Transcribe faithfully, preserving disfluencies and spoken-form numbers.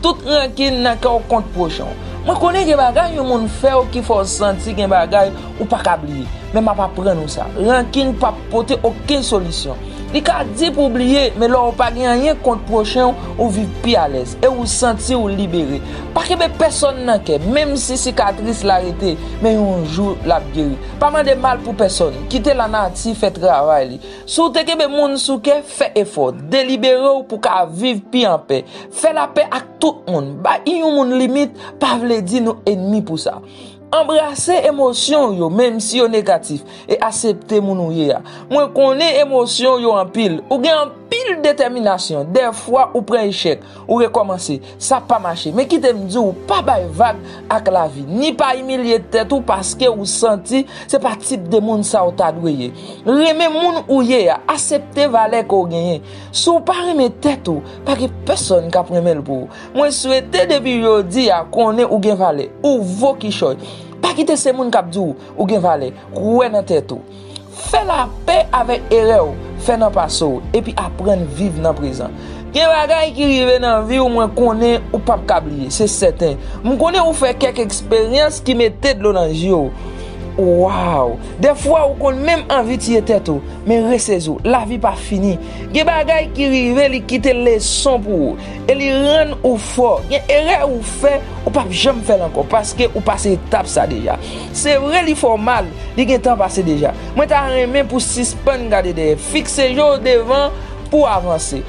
tout rankin nan kè w kont pwochen w. Mwen konnen gen bagay yon moun fè w ki fè w santi gen bagay ou pa ka bliye, men m ap aprann ou sa. Rankin p ap pote okenn solisyon. Li ka di pou w bliye, men lè w pa gen anyen kont pwochen w, ou viv pi alèz e ou santi w libere. Pa kenbe pèsonn nan kè, menm si sikatris la rete, men yon jou l ap geri. Pa mande mal pou pèsonn, kite lanati fè travay li. Si w te kenbe moun sou kè, fè efò, delibere w pou w ka viv pi anpè. Fè lapè ak tout moun. Bay yon moun limit pa vle di nou enmi pou sa. Anbrase emosyon w yo, menm si yo negatif, e aksepte moun ou ye a. Mwen konnen emosyon w yo anpil. Ou gen anpil detèminasyon. Dèfwa ou pran echèk, ou rekòmanse. Sa pa mache. Men kite m di w, pa bay vag ak lavi, ni pa imilye tèt ou paske ou santi se pa tip de moun sa w ta dwe ye. Renmen moun ou ye a, aksepte valè ke w genyen. Si w pa renmen tèt ou, pa gen pèsonn k ap renmen l pou ou. Mwen swete depi jodi a konnen ou gen valè, ou vo kichòy. Pa kite se moun k ap di w ou gen valè, kwè nan tèt ou. Fè lapè avèk erè w fè nan pase w, epi aprann viv nan prezan. Gen bagay ki rive nan vi w, mwen konnen ou p ap ka bliye, se sèten. M konnen ou fè kèk eksperyans ki mete dlo nan je w. Waw! Dèfwa ou konn menm anvi tiye tèt ou, men resezi w, lavi pa fini. Gen bagay ki rive, li kite leson pou ou, e li rann ou fò. Gen erè ou fè, ou p ap janm fè l ankò, paske ou pase etap sa deja. Se vre li fè w mal, li gentan pase deja. Mwen ta renmen pou w sispann gade dèyè, fikse je w devan pou w avanse.